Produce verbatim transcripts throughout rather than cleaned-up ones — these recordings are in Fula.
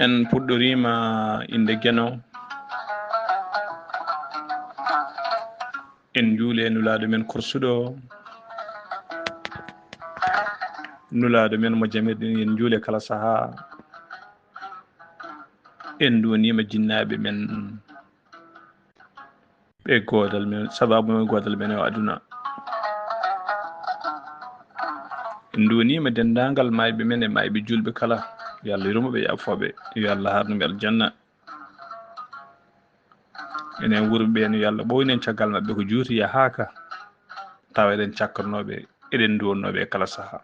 En puɗɗoriima innde Geno. En njuule Nulaaɗo men korsuɗo. Nulaaɗo men mo jamirɗen, en njuule kala sahaa. En nduwaniima jinnaaɓe men. Ɓe goodal men, sabaabu men goodal men o aduna. En nduwaniima denndaangal maayɓe men e maayɓe juulɓe kala. Yo Allah yurmo ɓe, yaafoo ɓe. Yo Allah haarnu ɓe aljanna. Enen wuurɓe ɓe, yo Allah ɓooynen caggal maɓɓe ko juuti yahaaka. Tawa eɗen cakkornoo ɓe, eɗen nduwannoo ɓe kala sahaa.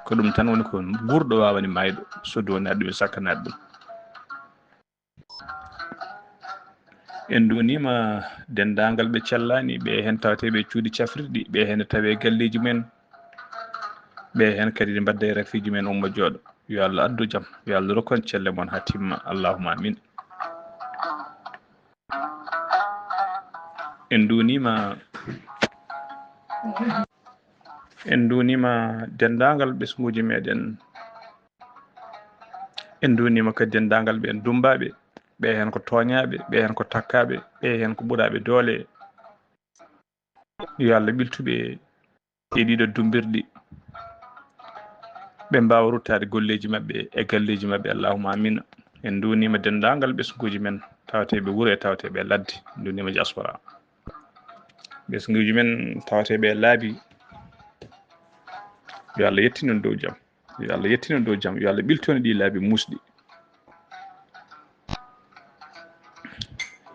Ko ɗum tan woni ko guurɗo waawani maayɗo, so duwanaade ɗum e sakkanaade ɗum. En nduwaniima denndaangal ɓe cellaani, ɓe heen tawetee ɓe cuuɗi cafrirɗi, ɓe heen tawee galleeji men, ɓe heen kadi ne mbadda e rafiiji men umma jooɗo. Yo Allah addu jam, yo Allah rokku en celle mon haa timma. Allahumma amin. En nduwaniima, en nduwaniima denndaangal ɓesnguuji meɗen. En nduwaniima kadi denndaangal ɓeen dummbaaɓe, ɓe heen ko tooñaaɓe, ɓe heen ko takkaaɓe, ɓe heen ko ɓuraaɓe doole. Yo Allah ɓiltu ɓe e ɗiɗo dummbirɗi, ɓe mbaawa ruttaade golleeji maɓɓe e galleeji maɓɓe. Allahumma amin. En nduwaniima denndaangal ɓesnguuji men, tawetee ɓe wuro e tawetee ɓe ladde. En nduwaniima diaspora. Ɓesnguuji men tawetee ɓe laabi. Yo Allah yettin on dow jam. Yo Allah yettin on dow jam. Yo Allah ɓiltu on e ɗii laabi muusɗi.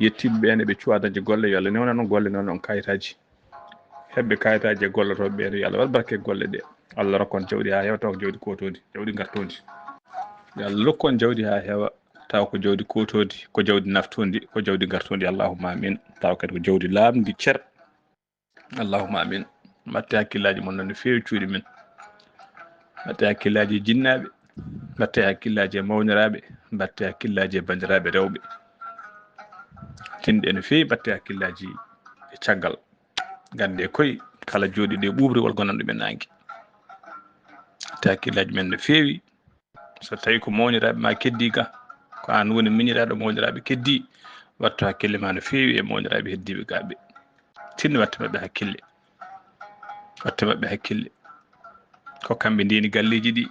Yettiiɓe ɓeen eɓe cuwaa dañde golle, yo Allah newnan on golle, newnan on kayitaaji. Heɓɓe kayitaaji e gollotooɓe ɓeen, yo Allah waɗ barke e golle ɗe. Allah rokku on jawdi haa heewa, tawa ko jawdi kootoondi, jawdi ngartoondi. Yo Allah rokku on jawdi haa heewa, tawa ko jawdi kootoondi, ko jawdi naftoondi, ko jawdi ngartoondi. Allahumma amin. Tawa kadi ko jawdi laaɓndi cer. Allahumma amin. Mbaɗte hakkillaaji mon noon no feewi cuuɗi men. Mbaɗte hakkillaaji e jinnaaɓe, mbaɗte hakkillaaji e mawniraaɓe, mbaɗte hakkillaaji e banndiraaɓe rewɓe. Tinɗe no feewi, mbaɗte hakkillaaji e caggal. Ngannde koy kala jooɗiiɗo e ɓuuɓri wol gonanɗo men naange. Mbaɗte hakkillaaji men no feewi. So tawii ko mawniraaɓe ma keddii ga, ko aan woni miñiraaɗo mawniraaɓe keddii, wattu hakkille ma no feewi e mawniraaɓe heddiiɓe ga ɓe. Tinno watte maɓɓe hakkille. Watte maɓɓe hakkille. Ko kamɓe ndeni galleeji ɗi,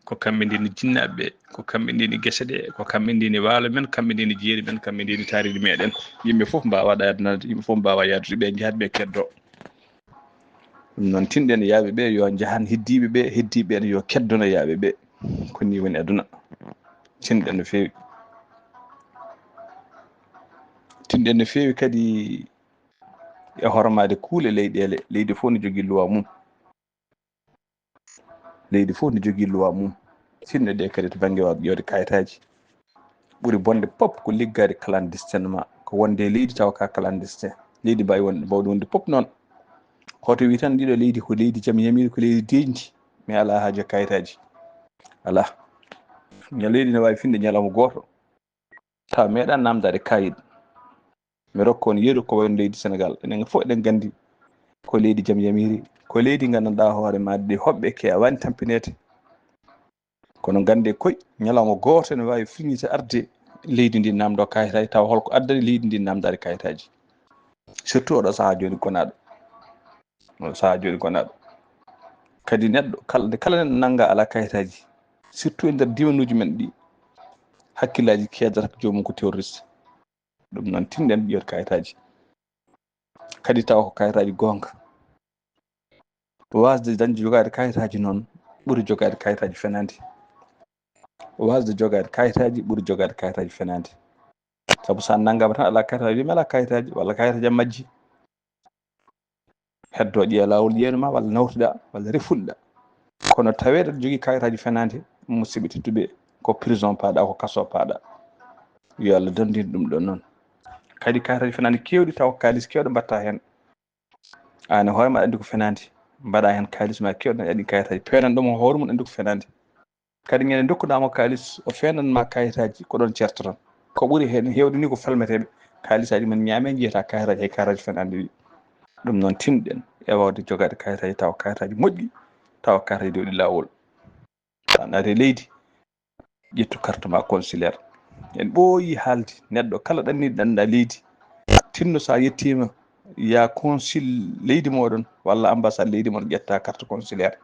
ko kamɓe ndeni jinnaaɓe ɓe, ko kamɓe ndeni gese ɗe, ko kamɓe ndeni waalo men, kamɓe ndeni jeeri men, kamɓe ndeni taariindi meɗen. Yimɓe fof mbaawa ɗaadanaade, yimɓe fof mbaawa yaadude ɓe, njahat ɓe keddo. Ɗum noon, tinɗen yaaɓe ɓe yo njahan heddiiɓe ɓe, heddiiɓe ɓe yo keddono yaaɓe ɓe. Ko nii woni aduna. Tinɗen no feewi. Tinɗen no feewi kadi e hormaade kuule leyɗeele. Leydi fof no jogii luwaa mum. Leydi fof no jogii luwaa mum. Tinno ɗe kadi to bannge wa-, ƴoyde kayitaaji. Ɓuri bonde pop ko liggaade clandestinement, ko wonde e leydi tawa ka clandestin. Leydi mbawi wonde, mbawdi wonde pop noon. Hoto wi tan ndiɗo leydi ko leydi jam yamiri, ko leydi deeƴndi, mais alaa haaji e kayitaaji. Alaa. Ña-, leydi ne waawi finde ñalawma gooto, tawa meeɗa naamndaade kayit. Mi rokka on yeru ko wayno leydi Senegal. Enen fof eɗen nganndi ko leydi jam yamiri, ko leydi nganndanɗaa hoore ma ɗi hoɓɓe ke a waani tampineede. Kono nganndee koy, ñalawma gooto ene waawi firñiita arde leydi ndi naamndoo kayitaaji, tawa holko addani leydi ndi naamndaade kayitaaji. Surtout oɗo sahaa jooni gonaaɗo. Oɗo sahaa jooni gonaaɗo. Kadi neɗɗo, kala, nde kala neɗɗo nannga alaa kayitaaji, surtout e nder diwanuuji men ɗi, hakkillaaji keedata ko joomum ko terroriste. Ɗum noon, tinɗen ƴeewde kayitaaji. Kadi tawa ko kayitaaji goonga. Waasde dañde jogaade kayitaaji noon ɓuri jogaade kayitaaji fenaande. Waasde jogaade kayitaaji ɓuri jogaade kayitaaji fenaande. Sabu so a nanngaama tan alaa kayitaaji, wiya mi alaa kayitaaji, walla kayitaaji am majji. Heddo ƴeewa laawol ƴeewno ma, walla nawtuɗaa, walla refuɗaa. Kono taweede aɗa jogii kayitaaji fenaande, musidɓe tedduɓe, ko prison paaɗaa, ko kaso paaɗaa. Yo Allah danndin ɗum ɗon noon. Kadi kayitaaji fenaande keewɗi tawa ko kaalis keewɗo mbaɗta heen. Aan e hoore ma aɗa anndi ko fenaande, mbaɗa heen kaalis ma keewɗo, aɗa anndi kayitaaji, peenan ɗum hoore mum, anndi ko fenaande. Kadi ñande ndokkuɗaa mo kaalis, o feenan ma kayitaaji, ko ɗoon ceertoton. Ko ɓuri heen heewde ni ko falmeteeɓe, kaalisaaji men ñaame, njiyata kayitaaji, hay kayitaaji fenaande ɗi. Ɗum noon, tinɗen e waawde jogaade kayitaaji, tawa kayitaaji moƴƴi, tawa kayitaaji dewɗi laawol. Tawa naati e leydi, ƴettu carte ma consulaire. En ɓooyi haalde neɗɗo kala ɗanniiɗo ɗanɗa leydi, tinno so a yettiima, ya consul leydi mooɗon walla ambassade leydi mon, ƴetta carte consulaire.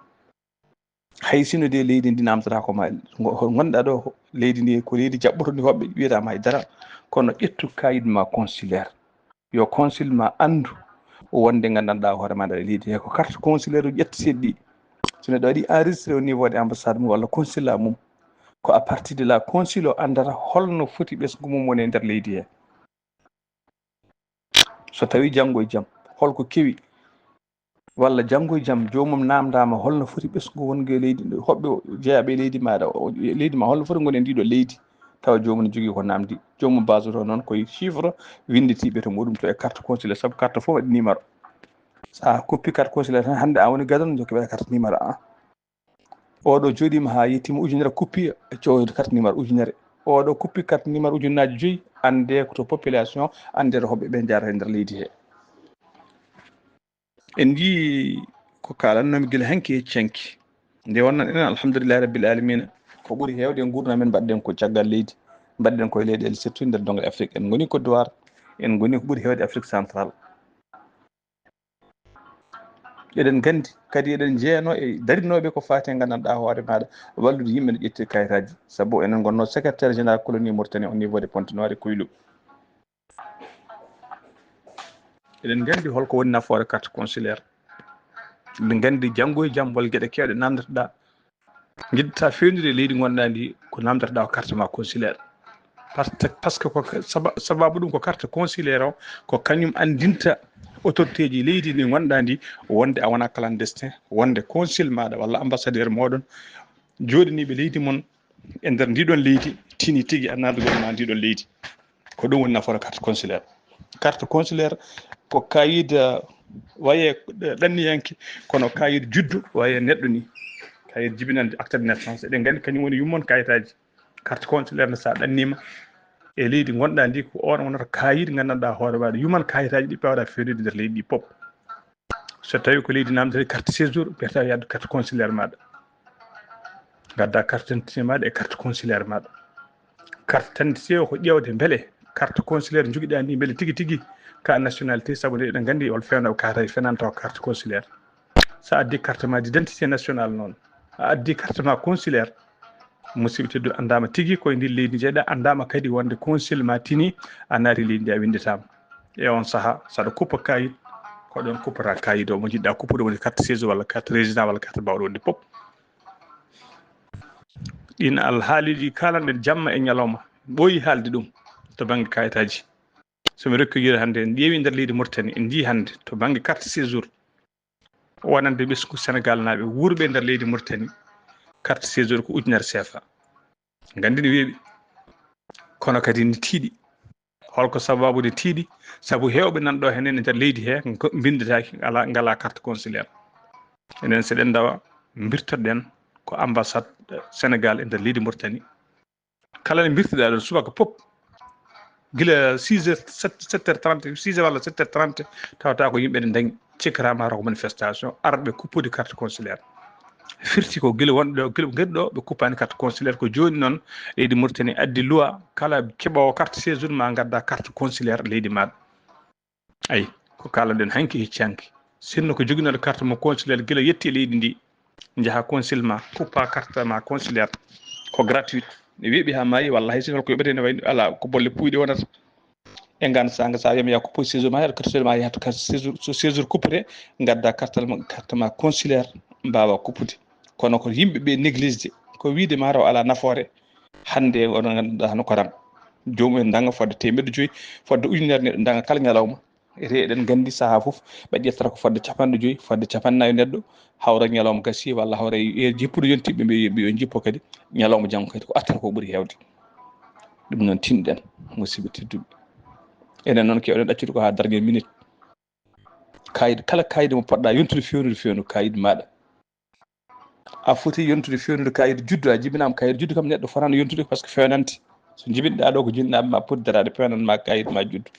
Hay sino de leydi ndi namdata ko ma, ngo-, ngonɗa ɗo, leydi ndi ko leydi jaɓɓoto ndi hoɓɓe, wiyata ma hay dara, kono ƴettu kayit ma consulaire. Yo consul ma anndu wonde nganndanɗaa hoore ma nder leydi he ko carte consulaire o ƴetti seeɗa ɗi. So neɗɗo waɗi enregistré au niveau de ambassade mum walla consulat mum, ko à partir de là consul o anndata holno foti ɓesngu mum woni e nder leydi he. So tawi janngo e jam, holko kewi, walla janngo e jam joomum namdama holno foti ɓesngu wongu e leydi, hoɓɓe jeeyaɓe e leydi maɗa, o, e leydi ma, holno foti ngoni e ndiɗo leydi, tawa joomum ne jogii ko namdi. Joomum basoto noon koye chiffre winnditiiɓe to muɗum to e carte consulaire, sabu carte fof waɗi numéro. So a koppi carte consulaire tan, hannde a woni gadon, jokke ɓe carte numéro an. Oɗo jooɗiima haa yettiima ujunere, koppi, cowi carte numéro ujunere. Oɗo koppi carte numéro ujunnaaji joyi, annde ko to population, annde to hoɓɓe ɓe njaarata e nder leydi he. En njii ko kaalannomi gila hanki e cenki. Nde wonnan enen, alhamdulillahi rabbil alamina, ko ɓuri heewde e nguurndam men mbaɗɗen ko caggal leydi, mbaɗɗen koye leyɗeele, surtout nder dongal Afrique. En ngoni Côte d'Ivoire, en ngoni ko ɓuri heewde Afrique centrale. Eɗen nganndi kadi, eɗen jeyanoo e darinooɓe ko faati e nganndanɗaa hoore maaɗa, wallude yimɓe no ƴettiri kayitaaji, sabu enen ngonnoo secrétaire général colonie Mauritanie au niveau de Pointe-Noire e Kouilou. Eɗen nganndi holko woni nafoore carte consulaire. Eɗen nganndi janngo e jam won geɗe keewɗe namdotoɗaa. Njiɗ-ɗaa feewnude e leydi ngonɗaa ndi, ko namdotoɗaa ko carte ma consulaire. Par ce, parce que ko saba-, sababu ɗum ko carte consulaire o, ko kañum anndinta autorité ji leydi ndi ngonɗaa ndi wonde a wonaa clandestin, wonde consul maaɗa walla ambassadeur mooɗon jooɗaniiɓe leydi mon e nder ndiɗon leydi tini tigi a naatugol ma ndiɗon leydi. Ko ɗum woni nafoore carte consulaire. Carte consulaire ko kayit, eh, waye, eh, ɗanniyanke, kono kayit juddu waye neɗɗo ni. Kayit jibinande, acte de naissance. Eɗen nganndi kañum woni yummon kayitaaji. Carte consulaire ne, so a ɗanniima e leydi ngonɗaa ndi, ko on wonata kayit nganndanɗaa hoore maaɗa, yuman kayitaaji ɗi pawɗa feewnude nder leydi ndi pop. So tawi ko leydi namdetee, carte séjour, mbiyata yaade carte consulaire maaɗa. Ngadda carte d'identité maaɗa e carte consulaire maaɗa. Carte d'identité o ko ƴeewde mbele carte consulaire njogiɗaa ndi, mbele tigi tigi ka nationalité, sabu nde eɗen nganndi hol feewnaɓe kayitaaji fenaani tawa carte consulaire. So a addi carte ma d'identité nationale noon, a addi carte ma consulaire, musidɓe tedduɓe, anndaama tigi koye ndin leydi njeeɗaa, anndaama kadi wonde consul ma tini a naati leydi ndi, a winnditaama. E on sahaa, so aɗa kuppa kayit, ko ɗon kuppata kayit o mo njiɗɗaa kuppude, woni carte séjour walla carte résident walla carte baawɗo wonde pop. Ɗin alhaaliiji kaalanɗen jamma e ñalawma, ɓooyi haalde ɗum to bannge kayitaaji. So mi rokki yiide hannde, en ƴeewi nder leydi Mauritanie, en njii hannde to bannge carte séjour, wonande ɓesngu Sénégal naaɓe wuurɓe nder leydi Mauritanie, carte séjour ko ujunere C F A. Nganndi ne weeɓi, kono kadi ne tiiɗi. Holko sababu ne tiiɗi? Sabu heewɓe nan ɗo henen e nder leydi he, ko mbinndataake, ala, ngala carte consulaire. Enen, so eɗen ndawa, mbirtoɗen ko ambassade, eh, Sénégal e nder leydi Mauritanie. Kala ne mbirtiɗaa ɗon subaka pop, gila six heures, sept, sept heures trente, six heures walla sept heures trente, tawata ko yimɓe ne ndañi, cikkata ma ko manifestation, arɓe kuppude carte consulaire. Firti ko gila wonɓe ɗo, gila ngari ɗo, ɓe kuppaani carte consulaire. Ko jooni noon, leydi Mauritanie addi loi, kala keɓoowo carte séjour ma ngadda carte consulaire leydi maaɗa. Ayi, ko kaalanɗen hanki hecci hanki. Sinno ko joginooɗo carte mo consulaire gila yetti e leydi ndi, njaha consul ma, kuppa carte ma consulaire. Ko gratuit. Ne weeɓi haa maayi, walla hay sinno ko yoɓete ne wayno ala ko bolle puuyɗe wonata. E ngaan saanga, so a wiyaama yaa kuppu séjour ma, yaa carte séjour ma, yahat carte séjour, so séjour kuppete, ngadda carte ma, carte ma consulaire, mbaawa kuppude. Kono ko yimɓe ɓe négligé, ko wiide ma taw alaa nafoore. Hannde oɗon ngannduɗaa hono ko ran. Joomum en ndaña fodde teemeɗɗe joyi, fodde ujunere neɗɗo ndaña kala ñalawma. Ete eɗen nganndi sahaa fof ɓe ƴettata ko fodde capanɗe joyi, fodde capannaayi neɗɗo, hawra ñalawma gasi walla hawra e jippude yontiɓɓe ɓe, ɓe yo jippo kadi ñalawma janngo kadi ko artata ko ɓuri heewde. Ɗum noon tinɗen, musidɓe tedduɓe. Enen noon keewɗen ɗaccude ko haa dernière minute. Kayit, kala kayit mo poɗɗa yontude feewnude feewnu kayit maaɗa. A foti yontude feewnude kayit juddu, a jibinaama kayit juddu kam neɗɗo fotaano yontude par ce que feewnante. So jibinɗaa ɗo ko jibinɗaa ma poti daraade, feewnan ma kayit ma juddu.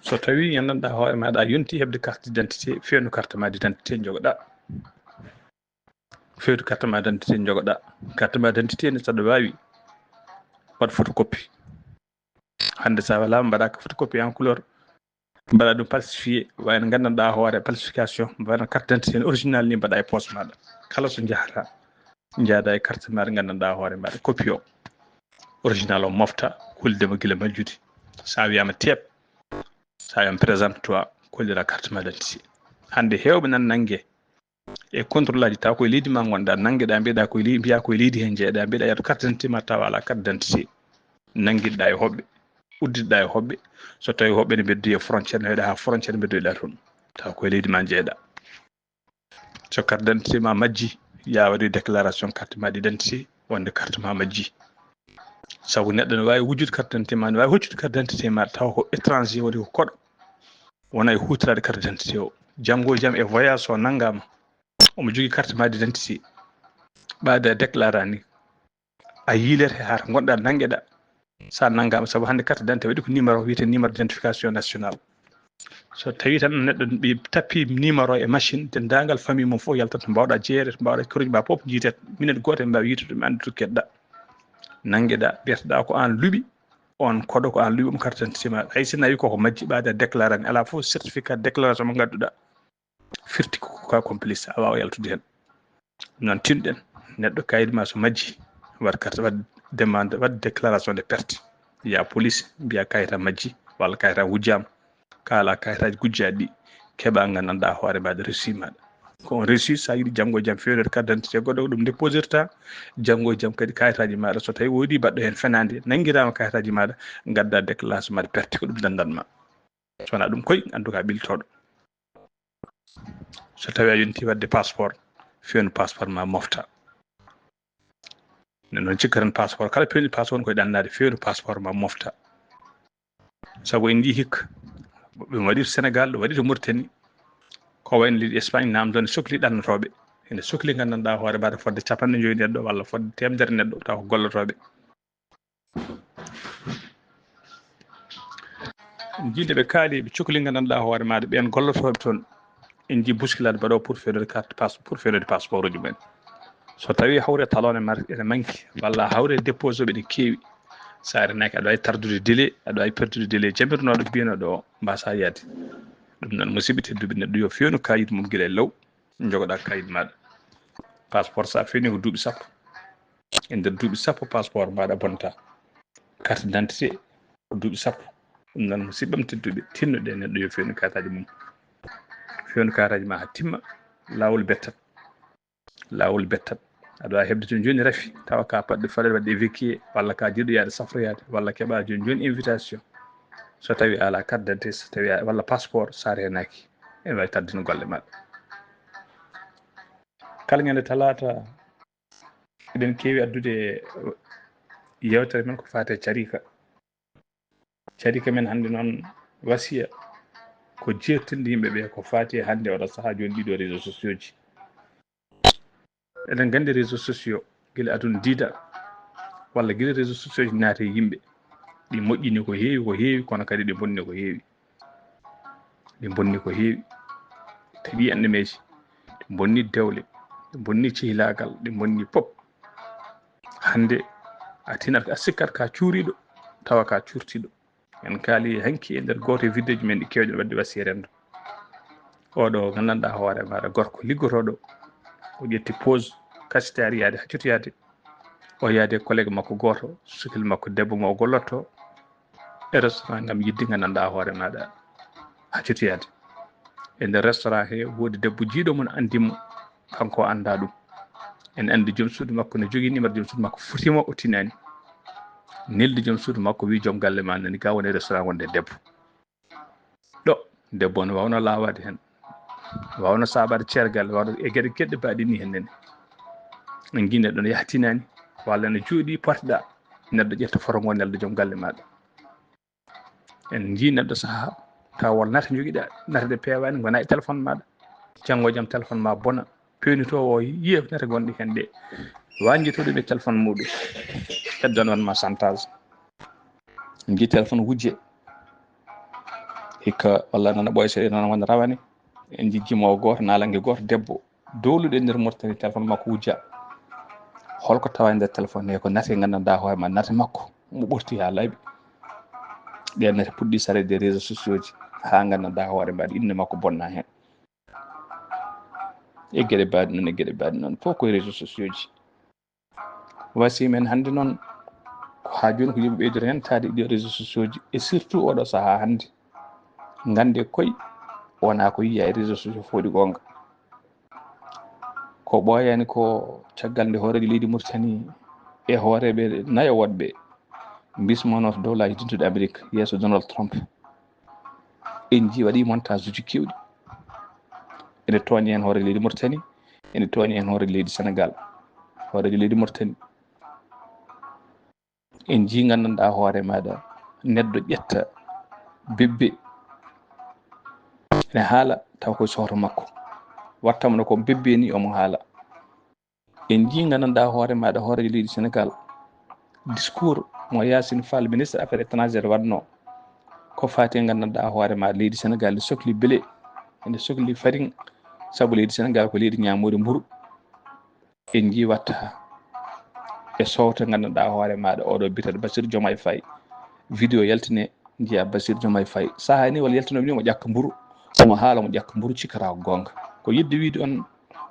So tawi nganndanɗaa hoore maaɗa a yonti heɓde carte d'identité, feewnu carte ma d'identité jogoɗaa. Fewtu carte ma d'identité, jogoɗa carte ma d'identité ne, saɗa wawi waɗ photocopie. Hande sa wala mbaɗaka photocopie en couleur, mbaɗa ɗum falsifié, wayno gandanɗa hoore falsification, wayno carte d'identité original ni mbaɗa e poche maɗa. Kala so jahata, jaada e carte maɗa gandanɗa hoore maɗa, copie o, original o mofta, kollidema gila majjude. Sa wiyama teep, sa wiyama présente toi, kollira carte ma d'identité. Hande hewɓe nan nangue e contrôle aji, taw koye leydi ma gonɗa, nangueɗa, mbiyeɗa koye leydi, mbiya koye leydi he jeeɗa, mbiyeɗa yeeto carte d'identité ma, tawa ala carte d'identité. Nanguiɗa e hoɓɓe, uddiɗa e hoɓɓe. So tawi hoɓɓe ne mbeddi e frontière, ne weɗa ha frontière, mbeddoɗa toon, tawa koye leydi ma jeeɗa. So carte d'identité ma majji, ya waɗi déclaration carte ma d'identité, wonde carte ma majji. Saabu neɗɗo ne wawi wujjude carte d'identité ma, ne wawi hoccude carte d'identité ma, tawa ko étranger, woni ko koɗo, wona e hutorade carte d'identité o. Janngo e jam e voyage, so nanngama, omo jogii carte ma d'identité, ɓaade a déclarani, a yiilete haa to ngonɗa, nanngeɗa. Sa nanngama, sabu hannde carte d'identité waɗi ko numéro wiyete numéro d'identification nationale. So tawi tan neɗɗo ɓe tappi numéro e machine, denndaangal famille mum fof yaltat, to mbawɗa jeeyede, to mbawɗa koreeji ma fof njiitet, minute gooto ɓe mbaawi yiitude ɗum, anndude to keɗɗa. Nanngeɗa, mbiyeteɗa ko an luɓi on koɗo, ko an luɓi omo carte d'identité ma. Hay sinno tawi koko majji, ɓaade a déclarani, ala fof certificat de déclaration mo ngannduɗa firti ko ka complice, a waawa yaltude heen. Noon tinɗen, neɗɗo kayit ma so majji, waɗ carte, waɗ demande, waɗ déclaration de perte. Ya police, mbiya kayit am majji, walla kayit am wujjaama. Kaala kayitaaji gujjaaɗi ɗi, keɓa nganndanɗa hoore maɗa reçu maɗa. Ko on reçu, sa yiɗi janngo e jam fewnede carte d'identité goɗɗo, ko ɗum déposirta. Janngo e jam kadi kayitaaji maɗa, so tawi woodi baɗɗo heen fenaande, nanngiraama kayitaaji maɗa, ngadda déclaration maɗa perte, ko ɗum danndanma. So wona ɗum koy, en tout cas, ɓiltoɗo. So tawi a yonti waɗde passeport, fewndo passeport ma mofta. Nden noon cikkaten passeport, kala pewndi passeport koye ɗannaade, fewndo passeport ma mofta. Sabu en njii hikka, ɗum waɗi to Sénégal, ɗum waɗi to Mauritanie, ko wayno leydi Espagne, namdo ne sokli ɗannotooɓe. Ene sokli nganndanɗa hoore maɗa fodde capanɗe joyi neɗɗo walla fodde teemedere neɗɗo, taw ko gollotooɓe. En njii nde ɓe kaali, ɓe cokli nganndanɗa hoore maɗa, ɓeen gollotooɓe toon. En njii bousculade mbaɗo pour fewnude carte passe, pour fewnude passeport uji mumen. So tawi hawre talon ene mar-, ene manki, walla hawre déposé ɓe ene keewi, sa renaki aɗa wawi tardude délai, aɗa wawi perdude délai jamirnoɗo mbiyanoɗo o mbasa yaade. Ɗum noon, musidɓe tedduɓe, neɗɗo yo fewnu kayit mum gila e law, jogoɗa kayit maɗa. Passeport sa fewni ko duuɓi sappo. E nder duuɓi sappo, passeport maɗa bonta. Carte d'identité ko duuɓi sappo. Ɗum noon, musidɓam tedduɓe, tinnoɗe neɗɗo yo fewnu kaartaaji mum. Fewnu kaartaaji ma haa timma, laawol bettat. Laawol bettat. Aɗa waawi heɓde toon jooni rafi, tawa ka paɗɗo fadde waɗde évacué, walla ka jiɗɗo yaade safroyaade, walla keɓa jooni jooni invitation. So tawi a ala carte d'identité, so tawi a, walla passeport, sa reenaaki, ene waawi tardinde golle maɗa. Kala ñande talaata, eɗen keewi addude yewtere men ko faati e carika. Carika men hannde noon, wasiya ko jeertinde yimɓe ɓe ko faati e hannde oɗo sahaa jooni ɗiɗo réseaux sociaux ji. Eɗen nganndi réseaux sociaux, gila aduna diida, walla gila réseaux sociaux ji naati e yimɓe, ɗi moƴƴini ko heewi, ko heewi, kono kadi ɗi bonni ko heewi. Ɗi bonni ko heewi. Tawi enɗemeeji, ɗi bonni dewle, ɗi bonni cehilaagal, ɗi bonni pop. Hannde a tinat, a sikkat ka cuuriiɗo, tawa ka cuurtiiɗo. En kaali hanki e nder gooto e vidéo ji men ɗi keewɗen waɗde wasiya renndo. Oɗo nganndanɗaa hoore maɗa gorko liggotooɗo, o ƴetti pause, kasitaari yaade haa cotiyaade. O yaade collègue makko gooto, sukil makko debbo mo o gollotto e restaurant ngam yidde nganndanɗaa hoore maɗa haa cotiyaade. E nder restaurant he woodi debbo jiiɗo mum anndi mo, kanko o annda ɗum. En anndi joom suudu makko ne jogii numéro joom suudu makko, foti mo o tinani. Neldi joom suudu makko, wi joom galle ma nani ga woni restaurant wonde debbo. Ɗo debbo no wawno laawaade heen, wawno saabaade ceergal, wawno e geɗe geɗe mbaɗi ni heen nene. En ngi neɗɗo no yahtinani, walla no jooɗi porteɗa, neɗɗo ƴetta foto ngo nelda joom galle maɗa. En nji neɗɗo saha, tawa won nate jogiɗa, nate ɗe peewani, gona e téléphone maɗa. Janngo jam téléphone ma bona, pewnitowo o yiya nate gonɗe hen ɗe, wanjito ɗum e téléphone muɗum, heddan on ma chantage. En nji téléphone wujje, hikka walla nana ɓooya seeɗa, nana wona rawane. En nji jimowo gooto, naalanke gooto, debbo, dowluɗo e nder Mauritanie, téléphone makko wujja. Holko tawa e nder téléphone he? Ko nate nganndanɗaa hoore ma, nate makko mo ɓorti haa laaɓi. Ɗen nate puɗɗi sareede e réseaux sociaux ji haa nganndanɗaa hoore ma, innde makko bonna heen. E geɗe baaɗe noon, e geɗe baaɗe noon, fof koye réseaux sociaux ji. Wasi men hannde noon, ko haa jooni ko yimɓe ɓeydori heen taade e ɗiyo réseaux sociaux ji, et surtout oɗo sahaa hannde. Ngannde koy wonaa ko yiya e réseaux sociaux fof waɗi goonga. Ko ɓooyaani ko caggal nde hooreejo leydi Mauritanie e hooreeɓe nayo woɗɓe mbismono to Dowlaaji Dentuɗi Amerik yeeso Donald Trump. En njii waɗi montage uji keewɗi. Ene tooña heen hooreejo leydi Mauritanie, ene tooña heen hooreejo leydi Sénégal. Hooreejo leydi Mauritanie, en njii nganndanɗaa hoore maaɗa neɗɗo ƴetta bebbe ene haala taw koye sohto makko. Wattama no ko bebbe ni omo haala. En njii nganndanɗaa hoore maaɗa hooreejo leydi Sénégal, discours mo Yacine Fall, ministre affaires étrangères, waɗno ko faati e nganndanɗaa hoore maaɗa leydi Sénégal ne sokli blé, ene sokli farine, sabu leydi Sénégal ko leydi ñaamoori mburu. En njii watta e sowto nganndanɗaa hoore maaɗa oɗo biyeteeɗo Bassirou Diomaye Faye, vidéo yaltine, njiya Bassirou Diomaye Faye sahaa ni walla yaltinooɓe ni omo ƴakka mburu, omo haala omo ƴakka mburu, cikkata ko goonga. Ko yiɗde wiide on,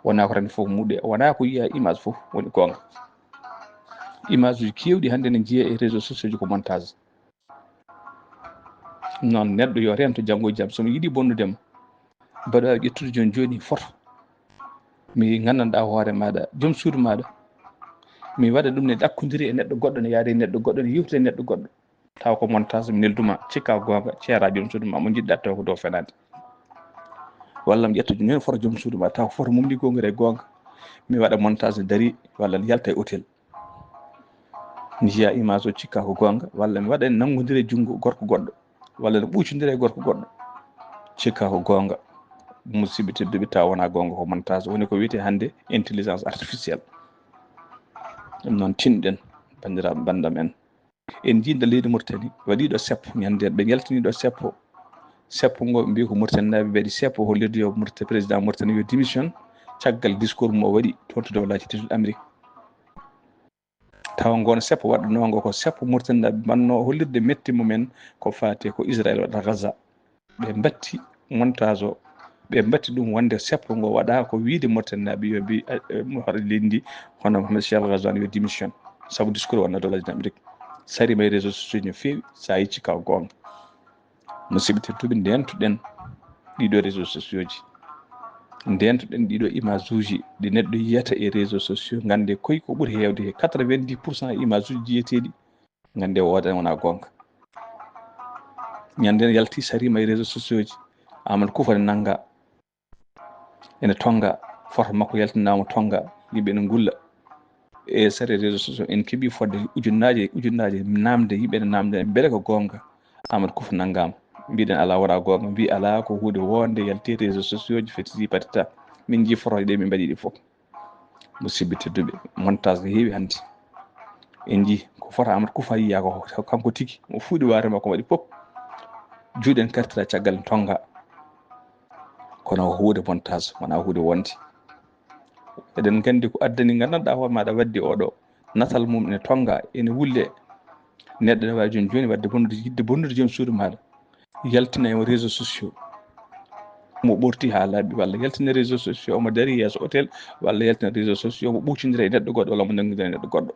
wonaa ko tan fof muuɗe, wonaa ko yiya image fof woni goonga. Image uji keewɗi hannde ne njiya e réseaux sociaux ji ko montage. Noon neɗɗo yo rento janngo e jam, so mi yiɗi bonnude ma, mbaɗa ƴettude jooni jooni foto. Mi nganndanɗaa hoore maaɗa, joom suudu maaɗa, mi waɗa ɗum ne ɗakkodiri e neɗɗo goɗɗo, ne yaade e neɗɗo goɗɗo, ne yewtida e neɗɗo goɗɗo. Taw ko montage, mi nelduma, cikka goonga, ceera joom suudu ma, mo njiɗɗa taw ko dow fenaande. Walla mi ƴetta jooni foto joom suudu ma, taw ko foto mum ndi gongiri e goonga. Mi waɗa montage ne dari, walla ne yalta e hôtel. Njiya image o, cikka ko goonga, walla mi waɗa en nanngondire junngo gorko goɗɗo, walla ne ɓuucondira e gorko goɗɗo, cikka ko goonga. Musidɓe tedduɓe, taw wonaa goonga, ko montage, woni ko wiyetee hannde intelligence artificielle. Ɗum noon tinɗen, banndiraaɓe, banndam en. En njii nde leydi Mauritanie waɗi ɗo seppo, ñande ɓe njaltini ɗo seppo. Seppo ngo ɓe mbii ko Mauritanie naaɓe mbaɗi seppo, hollirde yo Mauritanie, président Mauritanie yo démission, caggal discours mo o waɗi toon to Dowlaaji Dentuɗi Amerik. Tawa ngoon seppo waɗanoo ngo ko seppo Mauritanie naaɓe mbanno hollirde metti mumen ko faati ko Israël waɗata Gaza. Ɓe mbatti montage o, ɓe mbatti ɗum wonde seppo ngo waɗa ko wiide Mauritanie naaɓe yo mbi, eh, eh, hoore leydi ndi, hono Mohamed Cheikh Al Ghazouani yo démission, sabu discours waɗno Dowlaaji Dentuɗi Amerik. Sari ma e réseaux sociaux no feewi, so a yecci ka goonga. Musidɓe tedduɓe, ndentuɗen ɗiɗo réseaux sociaux ji. Ndentuɗen ɗiɗo image uji ɗi neɗɗo yiyata e réseaux sociaux. Ngannde koy ko ɓuri heewde he quatre-vingt-dix pour cent image uji jiyeteeɗi, ngannde wooda wonaa goonga. Ñande en yalti sari ma e réseaux sociaux ji, Amadou Koufa ne nannga, ene tonnga, foto makko yaltinaama tonnga, yimɓe ene ngulla. E sari réseaux sociaux en keɓi fodde ujunnaaje e ujunnaaje naamde, yimɓe ene naamde, mbele ko goonga Amadou Koufa nanngaama. Mbiɗen alaa, wonaa goonga. Mbi alaa, ko huunde woonde yalti réseaux sociaux ji, fetiti patita. Min njii fotoje ɗe, min mbaɗi ɗi fof. Musidɓe tedduɓe, montage no heewi hannde. En njii ko foto Amadou Koufa yiya ko kanko tigi, mo fuuɗi waare makko waɗi pop. Juuɗe en kartira caggal ne tonnga. Kono ko huunde montage, wonaa huunde wonde. Eɗen nganndi ko addani nganndanɗaa hoore maaɗa waɗde oɗo natal mum ene tonnga, ene wulle. Neɗɗo ene waawi jooni jooni waɗde bonnude, yiɗde bonnude joom suudu maaɗa, yaltina e réseaux sociaux, omo ɓorti haa laaɓi, walla yaltina réseaux sociaux, omo darii yeeso hôtel, walla yaltina réseaux sociaux, omo ɓuucondira e neɗɗo goɗɗo, walla omo nanngondira e neɗɗo goɗɗo.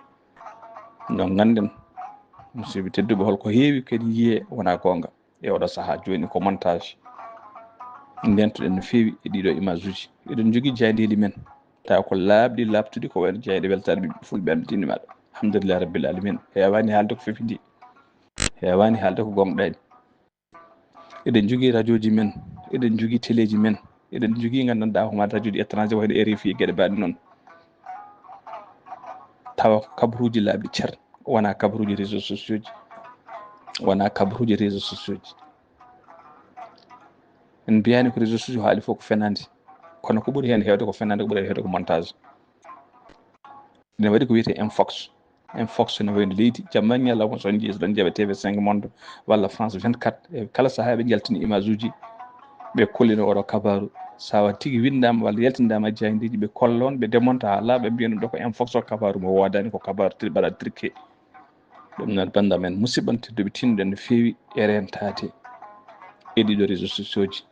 Donc, ngannden, musidɓe tedduɓe, holko heewi kadi yiyee wonaa goonga e oɗo sahaa. Jooni ko montage. Ndentuɗen no feewi e ɗiɗo image uji. Eɗen njogii jaayndeeli men, tawa ko laaɓɗi, laaɓtuɗi, ko wayno jaayɗe weltaare ɓiɓɓe fulɓe, alhamdulillahi rabbil alamin. Heewaani haalde ko fefindi, heewaani haalde ko goongɗaani. Eɗen njogii rajooji men, eɗen njogii teleeji men, eɗen njogii, nganndanɗaa, ko ma rajooji étranger, wayno R F I e geɗe baaɗe noon. Tawa ko kabaruuji laaɓɗi cer, wonaa kabaruuji réseaux sociaux ji, wonaa kabaruuji réseaux sociaux ji. En mbiyaani ko réseaux sociaux haali fof ko fenaande, kono ko ɓuri heen heewde ko fenaande, ko ɓuri heen heewde ko montage. Ene waɗi ko wiyetee infox. Infox ne wayno leydi, jamma e ñalawma, so on njii, so ɗon njaɓa T V cinq Monde walla France vingt-quatre, e kala sahaa ɓe njaltini image uji, ɓe kollino oɗo kabaru. Sawa tigi winndama walla yaltindama e jaayndeeji, ɓe kollon, ɓe demonta haa laaɓa, ɓe mbiya ɗum ɗo ko infox o, kabaru mo woodani, ko kabaru tri-, mbaɗa triqué. Ɗum noon, bannda men, musidɓe tedduɓe, tinnoɗen no feewi e rentaade e ɗiɗo réseaux sociaux ji.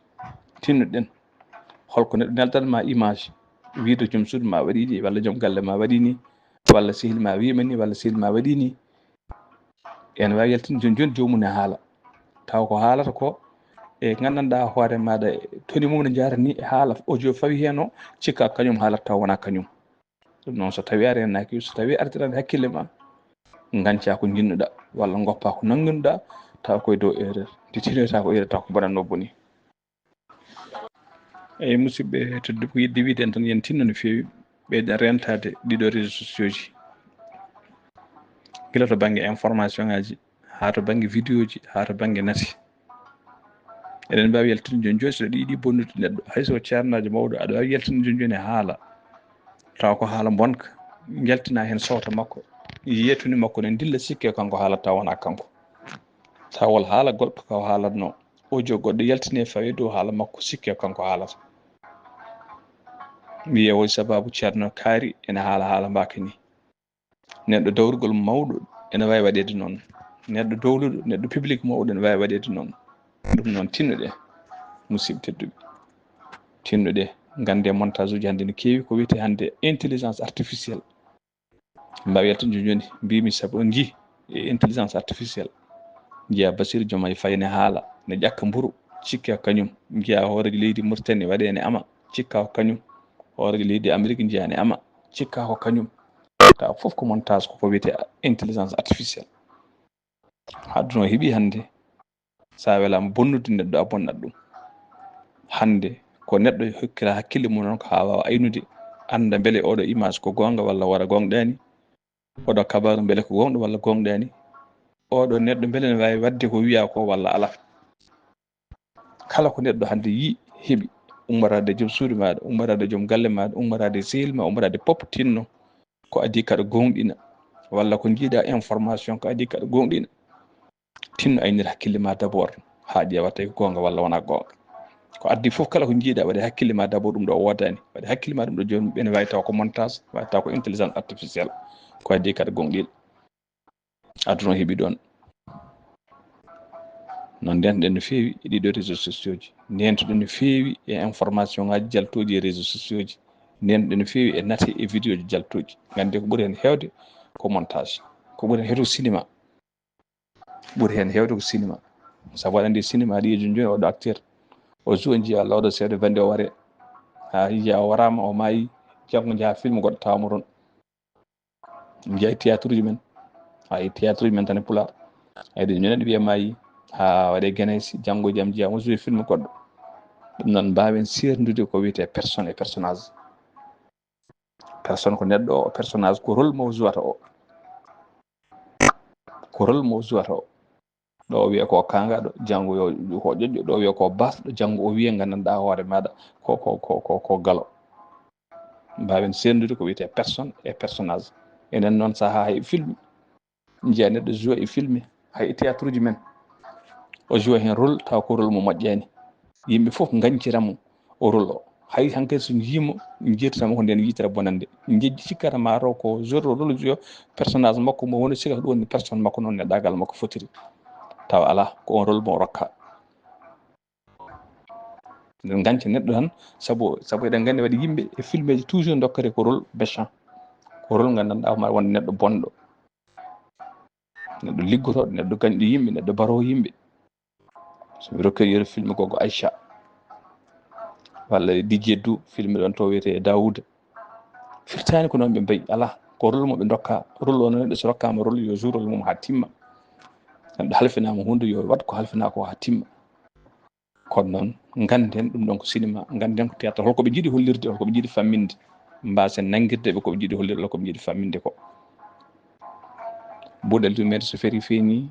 Tinnoɗen, holko neɗɗo neldan ma image, wiide joom suudu ma waɗi ni, walla joom galle ma waɗi ni, walla sehil ma wiima ni, walla sehil ma waɗi ni. En waawi yaltinde jooni jooni joomum ne haala. Taw ko haalata ko, e nganndanɗaa hoore maaɗa, toni mum ne njaarani e haala audio fawi heen o, cikka kañum haalata taw wonaa kañum. Ɗum noon, so tawii a reenaaki, so tawii artiraani hakkille ma, ngañcaa ko njiɗnuɗaa, walla ngoppaa ko nannginuɗaa, taw koye dow erreur. Nde tinoytaa ko erreur, taw ko bonannoo boni. Eyi, musidɓe tedduɓe, ko yiɗde wiide en tan, yen tinno no feewi, ɓeyden rentaade ɗiɗo réseaux sociaux ji. Gila to bannge information ŋaaji, haa to bannge vidéo ji, haa to bannge nate. Eɗen mbaawi yaltinde jooni jooni, so ɗi yiɗi bonnude neɗɗo, hay so ceernaajo mawɗo, aɗa waawi yaltinde jooni jooni e haala, tawa ko haala bonka, njaltina heen sowto makko, yeetuni makko ne dilla, sikke kanko haalata, tawa wonaa kanko. Tawa won haala goɗɗo ko haalatnoo, audio goɗɗo yaltine fawi dow haala makko, sikke kanko haalata. Wiye woy sababu ceerno kaari ene haala haala mbaaka ni. Neɗɗo dawrugol mawɗo ene waawi waɗeede noon. Neɗɗo dowluɗo, neɗɗo public mawɗo ene waawi waɗeede noon. Ɗum noon, tinnuɗe, musidɓe tedduɓe. Tinnuɗe, ngannde montage uji hannde no keewi, ko wiyetee hannde intelligence artificielle. Mbaawi yaltude jooni jooni, mbimi sabu on njii e intelligence artificielle. Njiya Basiru Jomaay Fay ne haala, ne ƴakka mburu, cikka ko kañum. Njiya hooreejo leydi Mauritanie waɗee ne ama, cikka ko kañum. Hooreejo leydi Amérique njiya ne ama, cikka ko kañum. Tawa fof ko montage, ko ko wiyetee intelligence artificielle. Aduna o heɓi hannde, so a welaama bonnude neɗɗo, a bonnat ɗum. Hannde ko neɗɗo hokkira hakkille mum noon ko haa waawa aynude, annda mbele oɗo image ko goonga walla wara goongɗaani, oɗo kabaru mbele ko goongɗo walla goongɗaani, oɗo neɗɗo mbele ne waawi waɗde ko wiyaa ko walla alaa. Kala ko neɗɗo hannde yii, heɓi, ummorade e joom suudu maaɗa, ummorade e joom galle maaɗa, ummorade e sehil ma, ummorade pop, tinno ko adii kaɗa goongɗina, walla ko njiiɗa information ko adii kaɗa goongɗina. Tinno aynir hakkille ma d'abord, haa ƴeewa tawi ko goonga walla wonaa goonga. Ko addi fof, kala ko njiiɗa, waɗe hakkille ma d'abord, ɗum ɗo woodaani. Waɗe hakkille ma ɗum ɗo jooni, ɓe ne waawi taw ko montage, waawi taw ko intelligence artificielle. Ko addi kaɗa goongɗina. Aduna o heɓi ɗoon. No ndeentoɗen no feewi e ɗiɗo réseaux sociaux ji. Ndeentoɗen no feewi e information ŋaaji jaltooji e réseaux sociaux ji. Ndeentoɗen no feewi e nate e vidéo ji jaltooji. Nganndi ko ɓuri heen heewde ko montage. Ko ɓuri heen heewde ko cinéma. Ɓuri heen heewde ko cinéma. Sabu aɗa anndi cinéma ɗi e jooni jooni oɗo acteur. O joue njiya Allah oɗo seeɗa bannde o waree. Haa njiya o waraama, o maayi, janngo njaha film goɗɗo tawa mo toon. Njiya e théâtre uji men. Haa e théâtre uji men tan e Pulaar. Ay ɗum ñande ɓiya maayi. Haa waɗe Genesi, janngo jam njiya mo joue film goɗɗo. Ɗum noon mbaawen seerndude ko wiyetee personne e personnage. Personne ko neɗɗo o, personnage ko rôle mo jouata o. Ko rôle mo jouata o. Ɗo o wiya ko kaangaɗo, janngo yo ko ƴoƴƴo, ɗo o wiya ko baasɗo, janngo o wiya nganndanɗaa hoore maaɗa ko, ko, ko, ko, ko galo. Mbaawen seerndude ko wiyetee personne e personnage. Enen noon sahaa hay film, njiya neɗɗo joue e film, hay e théâtre uji men. O joue heen rôle, tawa ko rôle mo moƴƴaani. Yimɓe fof ngañcira mo o rôle o. Hay hankadi so njii mo, njiirtata mo ko ndeen yiytere bonannde. Njejji cikkata ma taw ko joueur rôle joué personnage makko mo woni, sikkata ɗum woni personne makko, noon neɗɗaagal makko fotiri. Tawa alaa, ko on rôle mo o rokka. Eɗen nganca neɗɗo tan, sabu, sabu eɗen nganndi waɗi yimɓe e filmeeji toujours dokkete ko rôle méchant. Ko rôle nganndanɗaa ma wonde neɗɗo bonɗo. Neɗɗo liggotooɗo, neɗɗo gañɗo yimɓe, neɗɗo baroowo yimɓe. So mi rokkii yeru film Gogo Aïcha, walla Didier Dou, film ɗon to wiyetee Daouda. Firtaani ko noon ɓe mbayi, alaa. Ko rôle mo ɓe ndokka, rôle o noon neɗɗo so rokkaama rôle yo joue rôle mum haa timma. Neɗɗo halfinaama huunde yo waɗ ko halfinaa ko haa timma. Kono noon, ngannden ɗum ɗon ko cinéma, ngannden ko théâtre. Holko ɓe njiɗi hollirde, holko ɓe njiɗi famminde. Mbaasen nanngirde ɓe ko ɓe njiɗi hollirde, holko ɓe njiɗi famminde ko. Buuɗal yurmeende so ferii feeñi,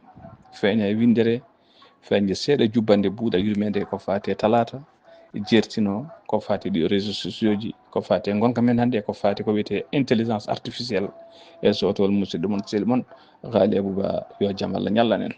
feeña e winndere, feeñde seeɗa jubbannde buuɗal yurmeende ko faati e talaata, jeertino ko faati e ɗi réseaux sociaux ji, ko faati e ngonka men hannde, ko faati ko wiyetee intelligence artificielle. E sowtowol musidɗo mon, sehil mon, Ghali Abouba, yo jam Allah ñallan en.